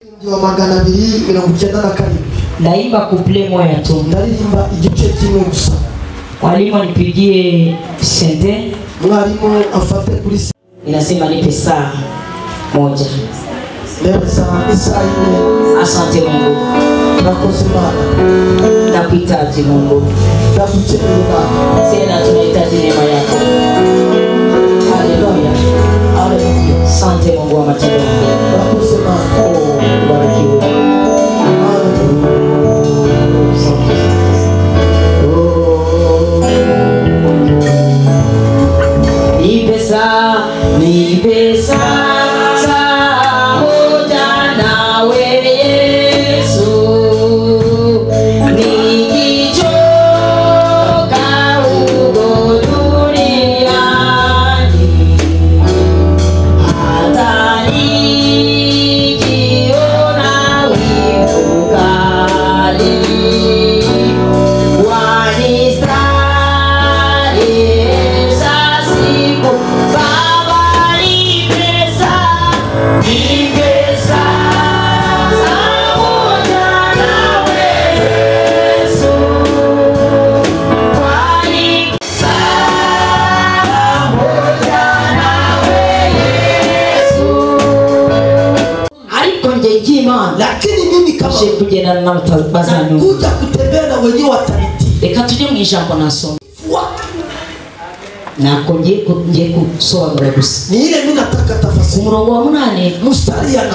Wa 297. Ndaimba couple moja tu. Ndaririmba igice kimwe gusa. Mwalimu anipigie sente. Mwalimu afate kuri. Inasema nipe saa moja. Saa ine. Asante Mungu. Nakoze Bwana. Nakuhitaji Mungu. Nakutegemea Bwana. Tena tunahitaji neema yako. Haleluya. Haleluya. Asante Mungu wa matendo. Nakoze Bwana. Oh, barikiwe. Nipe saa moja nawe Yesu, nikichoka huko duniani, hata nikiona wivu kali, wanistarehesha siku. Lakini mimi kama kugendana na bazanyu kuja kutembea na wenyewe watanitii. Reka tujye mu ijambo nasoma. Nako ngiye kusobanura gusa. Ni ile mimi nataka tafasiri. Umurongo wa 8 mstari ya 8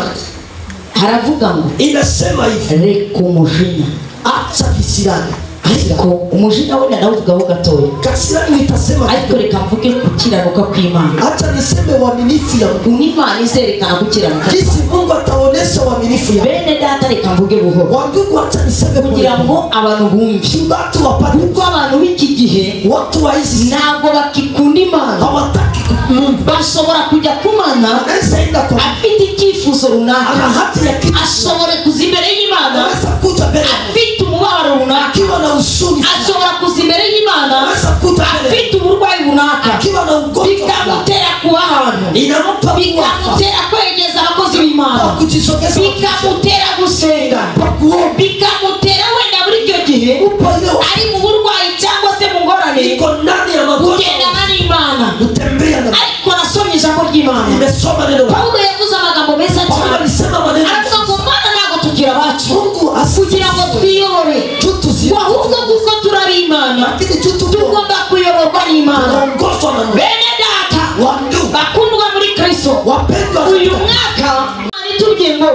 haravuga ngo inasema hivi, reka umujinya, acha visirani. Ariko umujinya we ndawuvugaho gatoya. Kasirani nitasema, ariko reka mvuge gukiranuka kw'Imana. Acha niseme uaminifu ya Mungu. Imana izerekana gukiranuka. Jinsi Mungu ataonesha uaminifu ya bene data. Reka mvuge buhoro. Wandugu, acha niseme kugira ngo abantu bumve. Watu wapate. Kuko abantu b'iki gihe watu wa hizi ntabwo bakikunda Imana. Hawataki Mungu. Bashobora kujya kumana afite icyifuzo runaka, ana hati ya kitu, ashobora kuza imbere y'Imana anaweza kuja mbele, afite umubabaro runaka, akiwa na huzuni, ashobora kuza imbere y'Imana anaweza kuja mbele, afite uburwayi runaka, akiwa na ugonjwa, bikamutera kuba ahantu, inampa bikamutera kwegeza abakozi b'Imana, kujisogeza, bikamutera gusenga, bikamutera wenda muri icyo gihe ari mu burwayi cyangwa se mu ngorane, iko ndani ya magonjwa, kugendana n'Imana, kutembea na. Ariko nasomye ijambo ry'Imana, nimesoma neno. Paulo yavuze amagambo meza Paulo cyane, alisema maneno, aravuga ngo Mana ntabwo tugira abacu Mungu kugira ngo twiyobore, ahubwo kuko turi ab'Imana tugomba kuyoborwa n'Imana. Tunaongozwa na Mungu. Bene data Wandugu bakundwa muri Kristo, wapendwa, uyu mwaka itubwiye ngo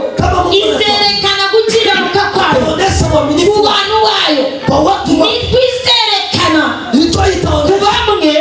izerekana gukiranuka kwayo itaonesha uaminifu ku bantu bayo, kwa watu wa nitwo izerekana nitwo ku itaonesha bamwe,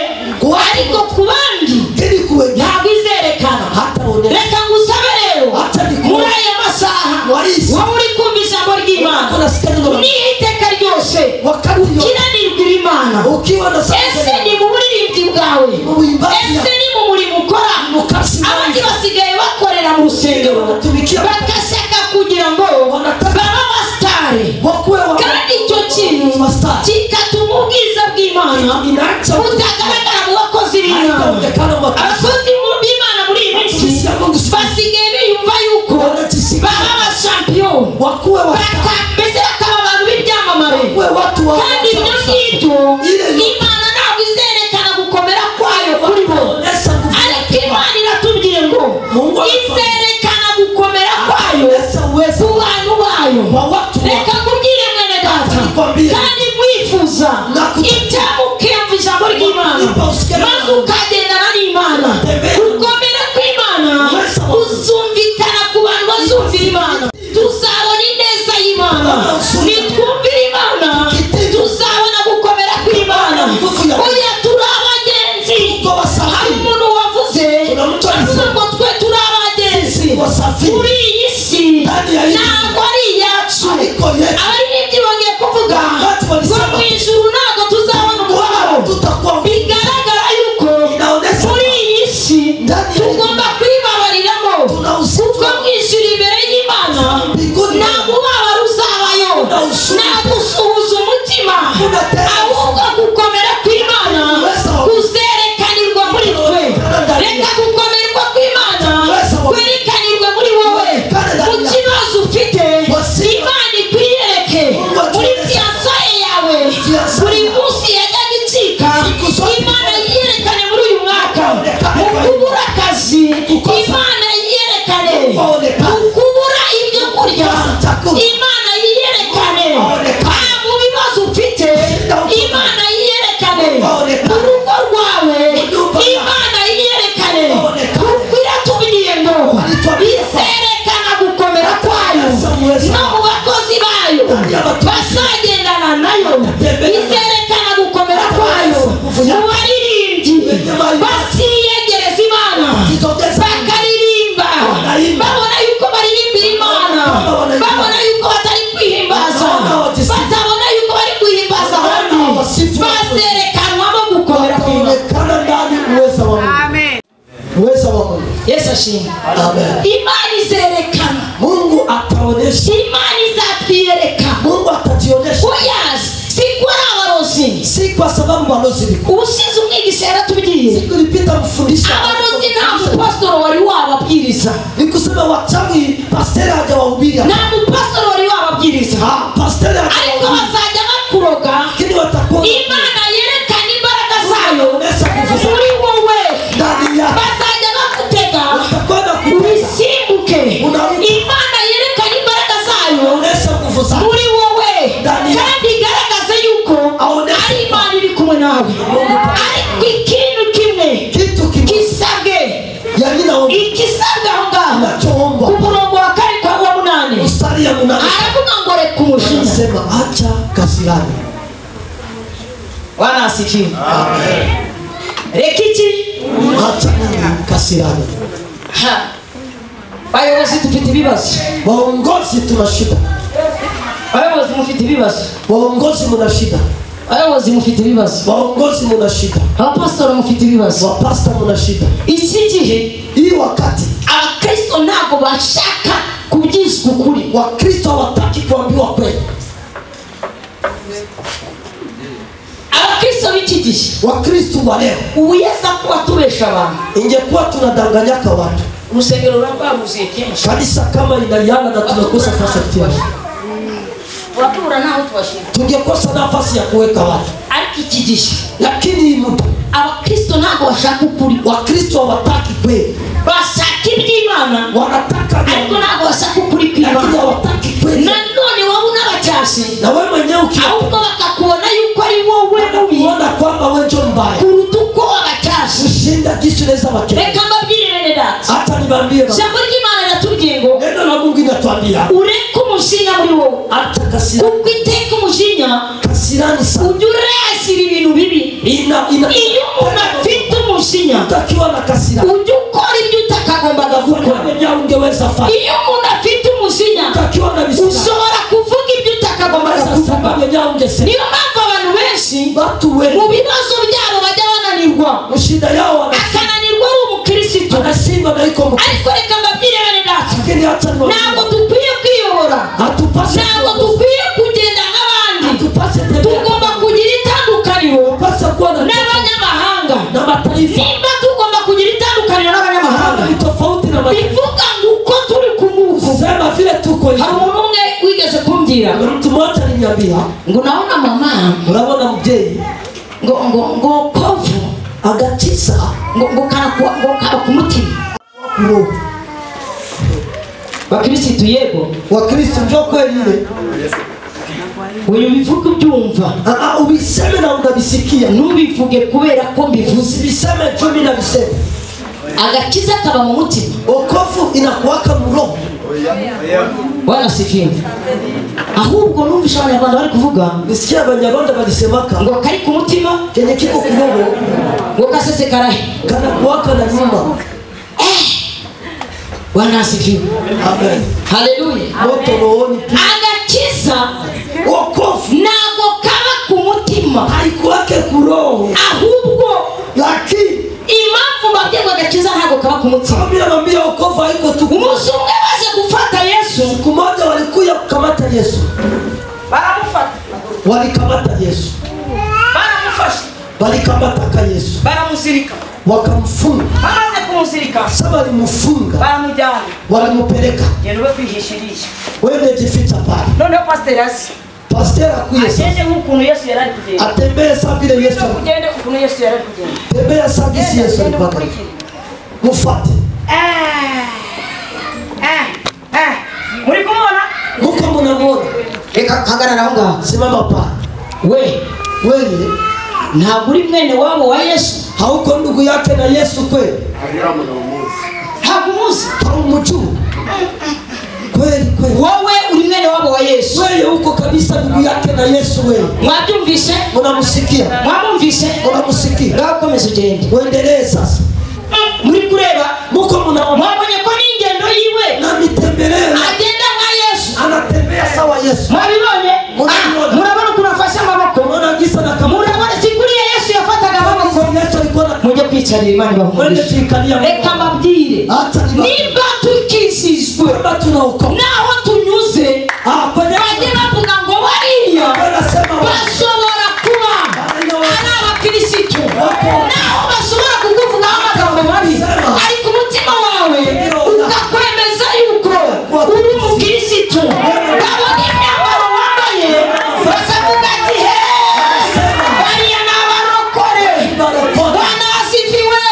ariko ku bandi ili kuwengine ntabwo izerekana. hataonesha. Reka ngusabe rero Acha nikuombe. muri aya masaha Wa hizi wowe uri kumva ijambo ry'Imana unasikia neno la n'iteka ryose wakati yote ukiranirwa Imana, ukiwa na ese ni mu buririmbyi bwawe, mu uimbaji ese ni mu murimo ukora? mu kazi Abandi basigaye bakorera mu rusengero wanatumikia bagashaka kugira ngo Wanataka- babe abasitari, wakuwe wa kandi icyo kintu Abasitari. kigatuma ubwiza bw'Imana inaacha butagaragara mu bakozi b'Imana. haitaonekana mu Abakozi b'Imana muri iyi minsi Watumishi wa Mungu siku basigaye biyumva yuko wanajisikia baba abashampiyoni, wakuwe wa mbese bakaba abantu b'ibyamamare, wakuwe watu wa kandi ibyo ngibyo Ile yo- Imana ntabwo izerekana gukomera kwayo kuri bo, wataonesha nguvu ariko yake. Imana iratubwiye ngo Mungu anatuambia. izerekana gukomera kwayo Ataonyesha uwezo ku bantu bayo. wa watu wa Reka nkubwire mwene data, Nikwambie. kandi nkwifuza Nakuta- icyamukemva ijambo ry'Imana Nipa usikie maze ukagendana n'Imana. Tembea. Gukomera kw'Imana Uwezo wa- kuzumvikana ku bantu bazumvira Imana, tuzabona ineza y'Imana. Nitwumvira Imana tuzabona gukomera kw'Imana. Oya, turi abagenzi. Tuko wasafiri. Hari umuntu wavuze Kuna mtu avuga alisema ngo twe turi abagenzi wasafiri kuri iyi si, Ndani ya hii ntabwo ari iyacu. haiko yetu. Abaririmbyi bongeye kuvuga Wakati ngo walisema mu ijuru ntabwo tuzabona umubabaro. tutakuwa Bigaragara yuko Inaonesha muri iyi si Ndani ya hii tugomba kuyibabariramo, tunahusika kuko mu ijuru imbere y'Imana uweza No mu bakozi bayo bazagendana nayo, izerekana gukomera kwayo. Mu baririmbyi basiyegereza Imana, bakaririmba babona yuko baririmbira Imana, babona yuko batari kwihimbaza, batabona yuko bari kwihimbaza abandi, bazerekanwamo gukomera kw'Imana. Wataonekana ndani uweza wa Mungu. Amen. Uweza wa Mungu. Yesu ashimwe. Amen. Imana izerekana, Mungu ataonyesha. Imana izatwiyereka. Mungu atajionyesha. Oya, si ko ari abarozi. Si kwa sababu balozi ni Ubushize umwigisha yaratubwiye, siku ilipita mfundisha abarozi nta mupasitoro wari wababwiriza, ni kusema wachawi pasteri hajawahubiria. nta mupasitoro wari wababwiriza, Ah, pasteri ariko hajawahubiria, bazajya bakuroga. lakini watakuwa Imana yerekana imbaraga zayo Onyesha nguvu zake muri wowe, ndani yako, bazajya bakutega watakwenda kutega, ubisimbuke. Unaruka. Imana yerekana imbaraga zayo onyesha nguvu zake muri wowe, Ndani yako. kandi igaragaze yuko Aoneshe ari Imana iri kumwe nawe. Ariko ikintu kimwe kitu kimoja kisabwe, yalinaomba ikisabwe aho ngaho kinachoombwa ku murongo wa kane kwa wa munane, mstari ya 8 aravuga ngo reka umujinya. anasema acha kasirani. Bwana asifiwe. Reka iki? Acha nini? Kasirani. Ha. Bayobozi dufite ibibazo, Waongozi tuna shida, bayobozi mufite ibibazo, waongozi muna shida, bayobozi mufite ibibazo, waongozi muna shida, abapasitori mufite ibibazo. wapasta muna shida. Iki gihe Hii wakati abakristo ntabwo bashaka kubyizwa ukuri. Wakristo hawataki kuambiwa kweli. Abakristo b'iki gihe, Wakristo wa leo, ubu yeza kuba tubesha abantu, ingekuwa tunadanganyaka watu, urusengero rurarwaruzuye kenshi, kanisa kama inaliana na tunakosa nafasi ya kutia, turatubura n'aho tubashyira. tungekosa nafasi ya kuweka watu. Ariko iki gihe Lakini hii muda abakristo ntabwo bashaka ukuri, Wakristo hawataki kweli, bashaka iby'Imana, wanataka ariko ntabwo bashaka ukuri lakini kw'Imana. hawataki kweli. Nanone wowe unabacyashye, Na wewe mwenyewe ukiona ahubwo bakakubona yuko ari wowe mubi kuona kwamba wewe ndio mbaya kuruta uko wabacyashye. kushinda jinsi unaweza wakenya. Reka mbabwire bene data, Hata niwaambie baba, ijambo ry'Imana riratubwiye ngo neno la Mungu inatuambia ureke umujinya muri wowe, hata kasirani, kuko iteka umujinya kasirani sana ujya urasira ibintu bibi. ina ina Iyo umuntu afite umujinya, utakiwa na kasirani ujya ukora ibyo utakagombaga gukora. fanya yenyewe ungeweza fanya. Iyo umuntu afite umujinya, Utakiwa na visirani ushobora kuvuga ibyo utakagombaga unaweza kuvuga. sema yenyewe ungesema. Niyo mpamvu abantu benshi Watu wengi mu bibazo byabo bajya bananirwa, shida yao akananirwa ari umukirisitu. anashindwa na iko mkristo. Ariko reka mbabwire bene data, Lakini hata niwaambie, ntabwo dukwiye kwiyobora, hatupashe ntabwo dukwiye kugenda nk'abandi, hatupashe tembea, tugomba kugira itandukaniro tupashe kuwa na n'abanyamahanga. na mataifa. Nimba tugomba kugira itandukaniro n'abanyamahanga, Kama ni tofauti na mataifa, bivuga ngo uko turi kumuzi. sema vile tuko hivi. Hari umuntu umwe wigeze kumbwira Kuna mtu mmoja aliniambia, ngo naona mama unaona mjei ngo ngo ngo kovu agakiza ngo ngo karakuwa ngo kaba ku mutima. kuroho. Bakirisitu yego, Wakristo ndio kweli ile. uyu bivuga ubyumva, Ah, ubiseme na unavisikia, ntubivuge kubera ko mbivuze. usiviseme juu mimi navisema. Agakiza kaba mu mutima. Wokovu inakuwaka muroho. Bwana asifiwe. Ahubwo numvisha abanyarwanda bari kuvuga Nisikia Abanyarwanda walisemaka ngo kari ku mutima kenye kiko kuroho ngo kasesekarahe. kana kuwaka na nyuma. Bwana asifiwe. Amen. Haleluya. Moto rohoni pia. Agakiza Wokovu ntabwo kaba ku mutima, haikuwake kuroho, ahubwo lakini impamvu mbabwiye ngo agakiza ntabwo kaba ku mutima, mimi namwambia wokovu haiko tu. umunsi umwe baje gufata Yesu, Siku moja walikuja kukamata Yesu, baramufata, walikamata Yesu, baramufashe, walikamataka Yesu, baramuzirika, wakamfunga. bamaze kumuzirika Sasa walimfunga, baramujyana, walimpeleka, genda ube kwihishiriye. wende jificha pale. Noneho pasiteri azi Pastor akuye sasa, agende nk'ukuntu Yesu yari ari kugenda, atembee saa vile Yesu, ugende ukuntu Yesu yari ari kugenda, tembea saa gisi Yesu genda alipata, ukurikire. mfuate. Muri kumubona? Muko mnamuona? Reka hagarara aho ngaho. Simama pale. We Wewe ntabwo uri mwene wabo wa Yesu, hauko ndugu yake na Yesu kweli? Ntabwo umuzi, Haumjui kweli kweli? Wowe uri kabisa ndugu yake na Yesu wewe. Mwabyumvise? Unamsikia? Mwamumvise? Unamsikia? Ngaho komeza ugende. Uendelee sasa. Muri kureba muko munaona mwabonye ko n'ingendo yiwe na mitembeleo agenda nka Yesu, anatembea sawa Yesu. Mwabibonye? Murabona ukuntu afashe amaboko, murabona gisa na kama, murabona si kuriya Yesu yafataga amaboko. Yesu alikuwa na mujye kwicarira Imana ibahumurishe. Reka mbabwire, niba tukijijwe naho tunyuze bajye bavuga ngo bariya bashobora kuba ari abakirisitu, naho bashobora kukuvugaho amagambo mabi, ariko umutima wawe ukakwemeza yuko uri umukirisitu. Babona imyambaro wambaye bakavuga ati he, bariya ni abarokore. Bwana asifiwe.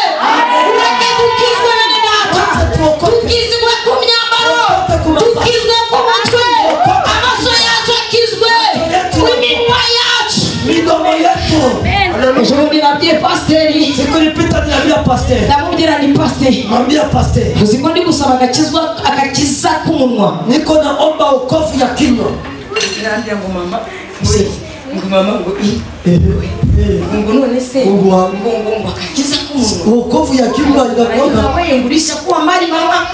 Ureke dukizwe bene data, tukizwe ku myambaro, tukizwe ku mutwe, amaso yacu akizwe, iminwa yacu, midomo yetu. Ejo bundi nabwiye pasiteri, siku ilipita niliambia pasiteri, ndamubwira ni pasiteri, mwambia pasiteri, uzi ko ndi gusaba agakiza k'umunwa, niko naomba wokovu ya kinywa. Nambia ngo mama, ngo mama ngo ngo none se ngo ngo agakiza k'umunwa, wokovu ya kinywa inakuwa wewe ngurisha kuwa mbali mama,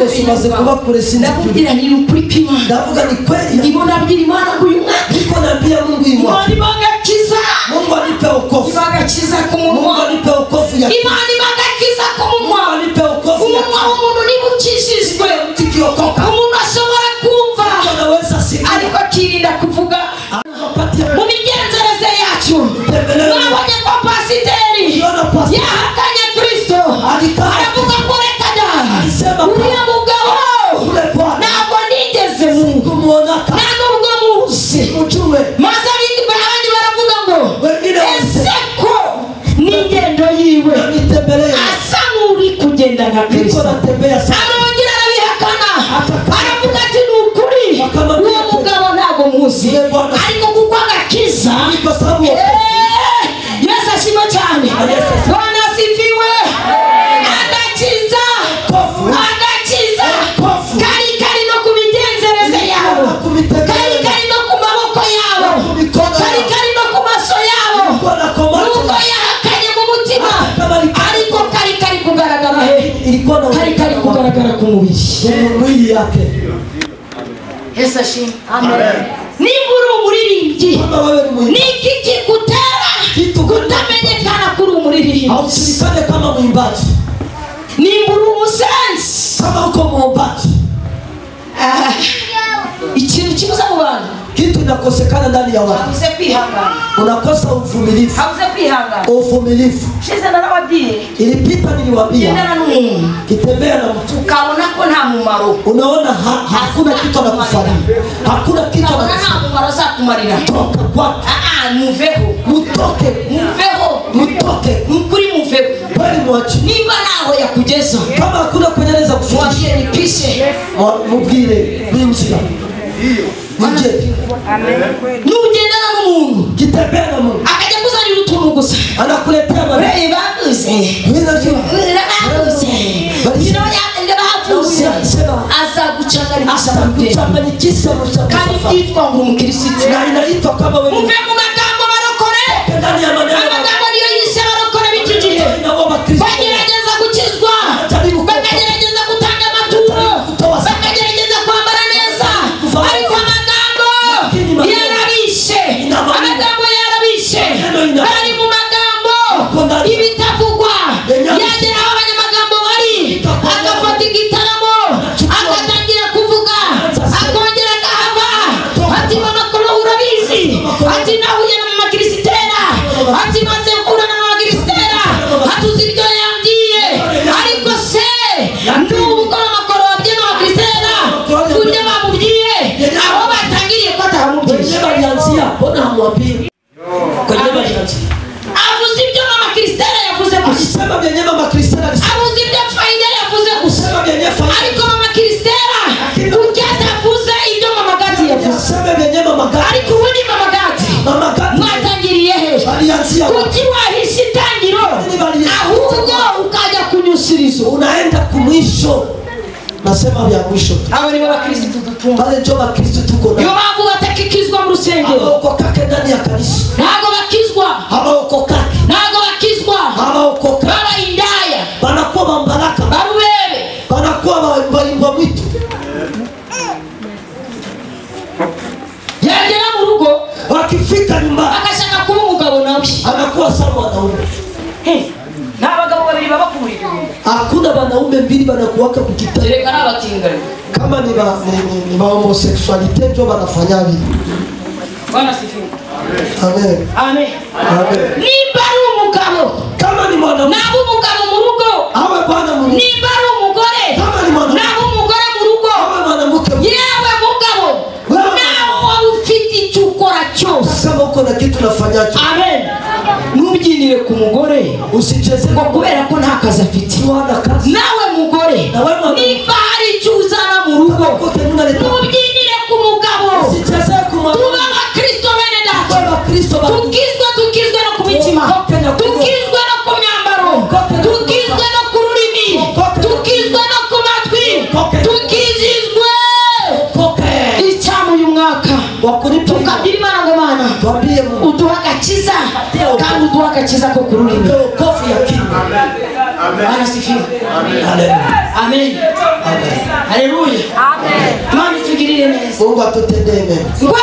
usimaze kuba kure sinzi. Ndamubwira ni ukuri kw'Imana, ndavuga ni kweli, ndimo nabwira Imana ngo uyu mwaka niko naambia Mungu imwa Imana ibagakiza, Mungu anipe wokovu, ibagakiza k'umunwa, Mungu anipe wokovu ya Imana ibagakiza k'umunwa, Mungu anipe wokovu ya umunwa w'umuntu niba ukijijwe, tukiokoka umuntu ashobora kumva, anaweza sikia, ariko akirinda kuvuga. Mu migenzereze yacu mwabonye ko pasiteri yahakanye Kristo, aravuga ngo reka da, uriya mugabo ntabwo nigeze sikumuona, nta nubwo muzi. Maze abandi baravuga ngo ese ko n'ingendo yiwe asa n'uri kugenda nka Kristo, arongera arabihakana, aravuga ati ni ukuri uwo mugabo ntabwo muzi, ariko kuko agakiza. Yesu ashimwe cyane. Bwana asifiwe. Agakiza, agakiza kari kari no ku migenzereze yabo, kari kari no ku maboko yabo, kari kari no ku maso yabo. Nubwo yahakanye mu mutima, ariko kari kari kugaragara he, kari kari kugaragara ku mubiri. Yesu ashimwe. Amen. Nimba uri umuririmbyi, niki kigutera kutamenyekana kuri umuririmbyi? Haujulikane kama mwimbaji. Nimba uri umusenzi, kama uko muombaji, ikintu kibuza mu bantu, kitu inakosekana ndani ya watu, habuze kwihangana, unakosa uvumilivu, habuze kwihangana, uvumilivu. Shize narababwiye, ilipita niliwaambia, gendana n'umuntu, kitembea na mtu, ukabona ko nta mumaro, unaona hakuna kitu anakufanyia, hakuna kitu ukabona nta mumaro azakumarira, toka kwake. Muveho, mutoke, muveho, mutoke, mukuri muveho, kweli mwache. Nimba naho yakugeza, kama hakuna kwenye anaweza kufikisha, mwambie nipishe, mubwire ninjira. Nugendana n'umuntu, kitembea na Mungu, akajya kuzanira utuntu gusa, anakuletea maneno, bavuze, bavuze, azagucanganyikisha, kandi byitwa ngo umukirisitu, na inaitwa kama wewe. Muve mu magambo barokore, ndani ya maneno, amagambo niyo yise barokore b'iki gihe, bagerageza gukizwa, bakagerageza gutanga amaturo, bakagerageza kwambara neza, ariko amagambo yarabishe, amagambo yarabishe, bari mu magambo ibitavugwa, yagera aho abanyamagambo bari, agafata igitaramo, agatangira kuvuga, akongera akahava, ati mama kolo urabizi, ati nahuye na mama Krisitera, ati maze guhura na mama Krisitera, atuzi ibyo yambwiye, ariko se nubwo mama kolo wabwiye mama Krisitera, kubyo bamubwiye, aho batangiriye ko atahamubwiye, kwenye balianzia, mbona hamwambii? Kwenye balianzia, avuze ibyo mama Krisitera yavuze gusa, alisema vyenye mama Krisitera alisema, avuze ibyo Faida yavuze gusa, alisema vyenye Faida, ariko mama Krisitera kuki atavuze ibyo mama Gati yavuze? Alisema vyenye mama Gati, ariko ubundi mama Gati, mama Gati mwatangiriye he? Balianzia kuki wahishe itangiro ahubwo ukajya kunyusirizo, unaenda kumwisho. Nasema vya mwisho tu. Abo nibo bakristo dutunga. Bale njo bakristo tuko Niyo nao. mpamvu batakikizwa rusengero. Habaokokake ndani ya kanisa. Ntabwo bakizwa. Habaokokake. Ntabwo bakizwa. Habaokokake. Baba indaya. Banakuwa bambaraka. Barubebe. Banakuwa baimbwa mwitu. Yagera mu rugo wakifika nyumbani akashaka kuba umugabo nawe. Anakuwa sawa mwanaume. Hey, nta bagabo babiri baba ku buriri. Hakuna wanaume mbili wanakuwaka kukitanda. Tereka n'abatinganyi. Kama ni ba homosexualite ndio wanafanya hivi. Bwana sifiwe. Amen. Amen. Amen. Nimba ari umugabo. Kama ni mwanaume. Naba umugabo mu rugo. Awe bwana mu rugo. Nimba ari umugore. Kama ni mwanaume. Naba umugore mu rugo. Awe mwanamke. Yewe mugabo. Nawe ufite icyo ukora cyose. Kama uko na kitu unafanyacho. Amen. Ntubyinire ku mugore. Usicheze ngo kubera ko nta kazi afite. Nawe mugore. Nimba hari icyo uzana mu rugo. Ntubyinire ku mugabo. Usicheze ku mugabo. Tuba abakristo bene data. Tukizwe, tukizwe no ku mitima. Tukizwe no ku myambaro. Tukizwe no ku rurimi. Tukizwe no ku matwi. Tukizizwe. Icyamu uyu mwaka. Tukabwira Imana ngo Mana uduha agakiza kandi uduha agakiza ko ku rurimi. Bwana sifiwe. Amen. Haleluya. Imana itugirire neza. Mungu atutendee mema. Ngwe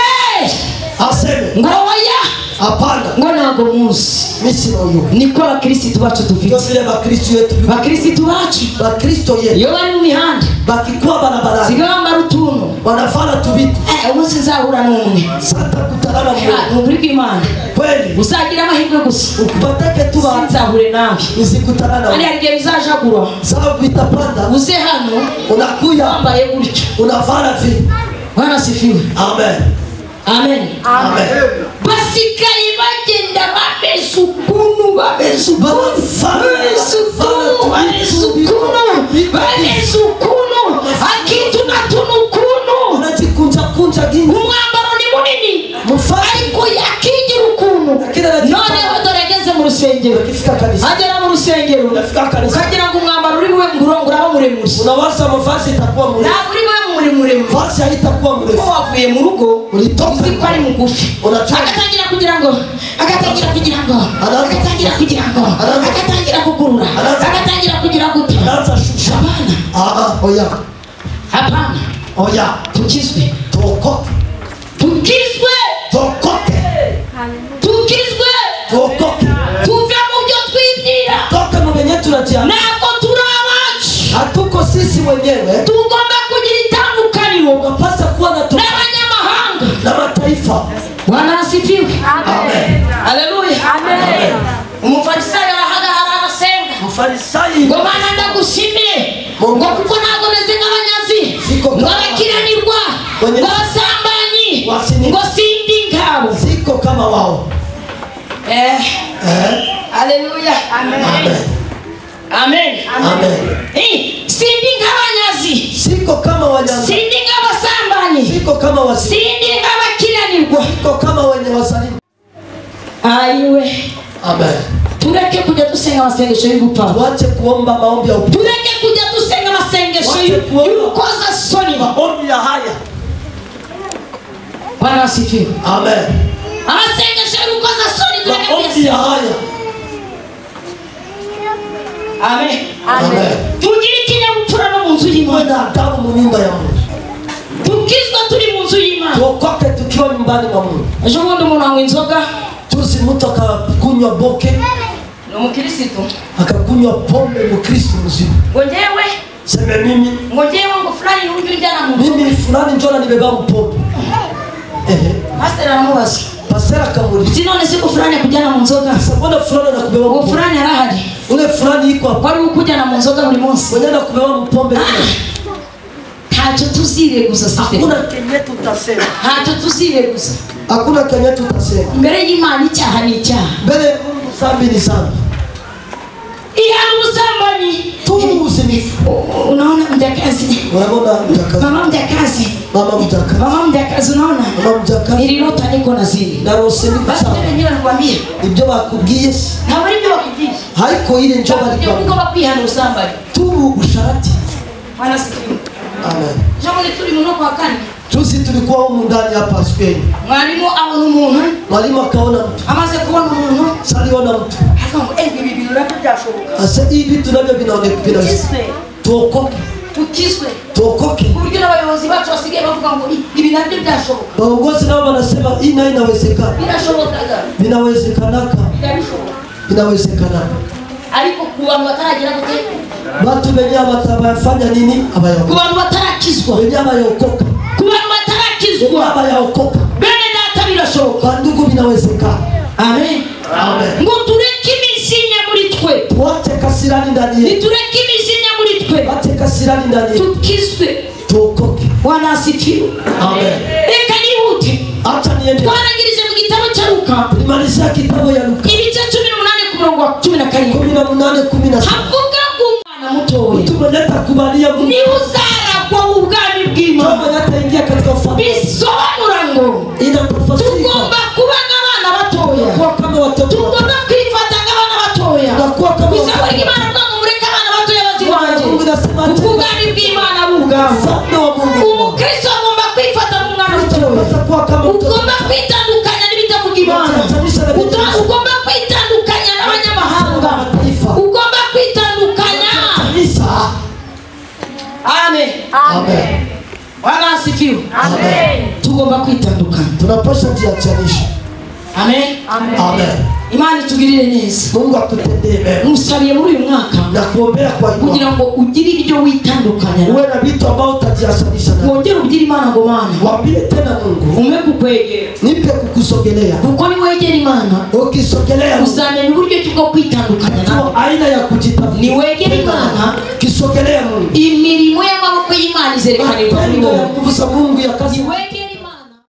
aseme ngo oya. Hapana. Ngo ntabwo muzi. Mimi uyu. Niko abakristo bacu dufite. Vile bakristo yetu. Bakristo bacu. Bakristo yetu. Iyo bari mu mihanda bakikuwa barabarani. Siga bambara utuntu. Wanafana tubitu. Umunsi nzahura n'umwe. Sata kutalala mu. Nukuri kw'Imana. Kweli. Uzagira amahirwe gusa. Upatake tu ba. Sinzahure nawe. Nizikutana nawe. Ari hari igihe bizajagura. Sababu bitapanda. Uze hano. Unakuya. Wambaye gutyo. Unafana vile. Bwana sifiwe. Amen. Amen. Amen. Basigaye bagenda bameze ukuntu, bameze ukuntu, bameze ukuntu, bameze ukuntu, bameze ukuntu, akitu na tunu ukuntu. Unajikunja kunja gini. Umwambaro ni munini ariko yakigira ukuntu. Noneho dore ageze mu rusengero, agera mu rusengero ukagira ngo umwambaro uri bube ngo uraba muremure. Unawaza mavazi itakuwa mrefu. Ntabwo uri bube muremure. Vazi haitakuwa mrefu. Ko wavuye mu rugo uzi ko ari mugufi. Agatangira kugira ngo, agatangira kugira ngo, agatangira kugira ngo, agatangira kugurura, agatangira kugira gute. Anaanza shusha. Hapana. Oya. Hapana. Oya. Tukizwe. Tuokoke. Tukizwe. Tuokoke. Tukizwe. Tuokoke. Tuve mu byo twibwira. Toka mu benye tunajiamini. Ntabwo turi abacu. Hatuko sisi wenyewe. Tugomba kugira itandukaniro. Tunapaswa kuwa na n'abanyamahanga na mataifa. Bwana asifiwe. Amen. Haleluya. Amen. Umufarisayo arahagarara arasenga. Mufarisayo ngo Mana ndagushimiye ngo kuko ntabwo meze nk'abanyazi, ngo abakiranirwa, ngo abasambanyi, ngo sindi nkabo. Siko kama wao. Haleluya. Amen. Amen. Amen. Sindi nk'abanyazi. Siko kama wanyazi. Sindi nk'abasambanyi. Siko kama wasi. Sindi nk'abakiranirwa. Siko kama wenye wasalimu. Ayiwe. Amen. Tureke kujya dusenga amasengesho y'ubupfapfa. Tuache kuomba maombi ya upfapfa. Tureke kujya dusenga amasengesho y'urukozasoni. Maombi ya haya. Bwana asifiwe. Amen. Amasengesho y'urukozasoni tureke maombi ya haya. Amen. Amen. Tugire ikinyabupfura no mu nzu y'Imana. Na adabu mu nyumba ya Mungu. Tukizwa turi mu nzu y'Imana. Tuokoke tukiwa nyumbani mwa Mungu. Ejo bundi umuntu anywa inzoga. Tuzi mtu akakunywa boke. Ni umukristo. Akakunywa pombe, mukristo mzima. Ngo njyewe sema mimi. Ngo njyewe ngo fulani yumva injyana mu nzu. Mimi fulani njona nibeba pombe. Pastor aramubaza. Pastor akamuuliza. Uti none se ko fulani akujyana mu nzoga? Sasa mbona fulani anakubeba Uwo fulani arahari. Ule fulani iko hapo. Wari ukujyana mu nzoga buri munsi. Mwenye anakubeba pombe. Ntacyo tuzireguza site. Hakuna kenye tutasema. Ntacyo tuzireguza. Hakuna kenye tutasema. Mbere y'Imana icyaha ni icyaha. Mbere ya Mungu zambi ni zambi. Ihana ubusambanyi. Tubu uzinifu. Unaona mjakazi. Unaona mjakazi. Mama mjakazi. Mama mjakazi. Mama mjakazi unaona? Mama mjakazi. Nilirota niko na zini. Narose niko Basi sawa. tena nyewe nakwambia. Ibyo bakubwiye se. Ntabwo ari ibyo bakubwiye. Haiko ile njo bari kwa. Ugomba kwihana ubusambanyi. Tubu usharati. Bwana asifiwe. Amen. Ejo bundi turi mu kwa kane. Juzi Juzi tulikuwa humu ndani hapa siku yenye. Mwalimu abona umuntu. Mwalimu akaona mtu. Amaze kubona umuntu. Saliona mtu. Akavuga ngo ibi bintu nabyo byashoboka. Asa ibi vitu nabyo vinaonekana. Tuokoke. Tukizwe. Tuokoke. Kuburyo n'abayobozi bacu basigaye bavuga ngo ibi nabyo byashoboka. Waongozi nao wanasema hii nayo inawezekana. Birashobokaga. Vinawezekanaka. Birashoboka. Inawezekana. Ariko ku bantu bataragira gute? Watu wenyewe watabafanya nini? Abayokoka. Ku bantu batarakizwa. Wenyewe abayokoka. Ku bantu batarakizwa. Abayokoka. Bene data birashoboka. Ndugu vinawezekana. Amen. Amen. Ngo tureke imijinya muri twe. Tuache kasirani ndani yetu. Tureke imijinya muri twe. Tuache kasirani ndani yetu. Tukizwe. Tuokoke. Bwana asifiwe. Amen. Reka nihute. Acha niende. Twarangirije mu gitabo cya Luka. Tulimalizia kitabu ya Luka. Ibice 18 ku murongo wa 17. 18 17. Havuga ngo umwana mutoya. Mtu mwenye atakubalia Mungu. Ni uzaragwa ubwami bw'Imana. Mtu mwenye ataingia katika ufalme. Bisobanura ngo inatafasiri. Tugomba kuba nk'abana batoya. Kuwa kama watoto. Tugomba kwifata nk'abana batoya. Tunakuwa kama watoto. Ijambo ry'Imana rivuga ngo mureke abana batoya bazibange. Mungu inasema Kuko ubwami bw'Imana ari ubwabo. Ufalme wa Mungu. Umukristo agomba kwifata nk'umwana mutoya. Tunapaswa kuwa kama mtoto. Ugomba kwitandukanya n'ibitavuga Imana. Ugomba kwitandukanya n'abanyamahanga. Ugomba kwitandukanya. Amen. Amen. Bwana asifiwe. Amen. Tugomba kwitandukanya. Tunapaswa kujiachanisha. Amen. Amen. Imana itugirire neza. Mungu atutendee mema. Musabiye muri uyu mwaka na kuombea kwa imani. Kugira ngo ugire ibyo witandukanya. Uwe na vitu ambao utajiachanisha navyo. Wongere ubwire Imana ngo Mana. Waambie tena Mungu. Umpe kukwegera. Nipe kukusogelea. Kuko niwegera Imana. Ukisogelea uzamenya uburyo ki bwo kwitandukanya nawe. Aina ya kujitafuta. Niwegera Imana. Kisogelea Mungu. Imirimo y'amaboko y'Imana izerekanirwa muri wowe. Nguvu za Mungu ya kazi. Niwegera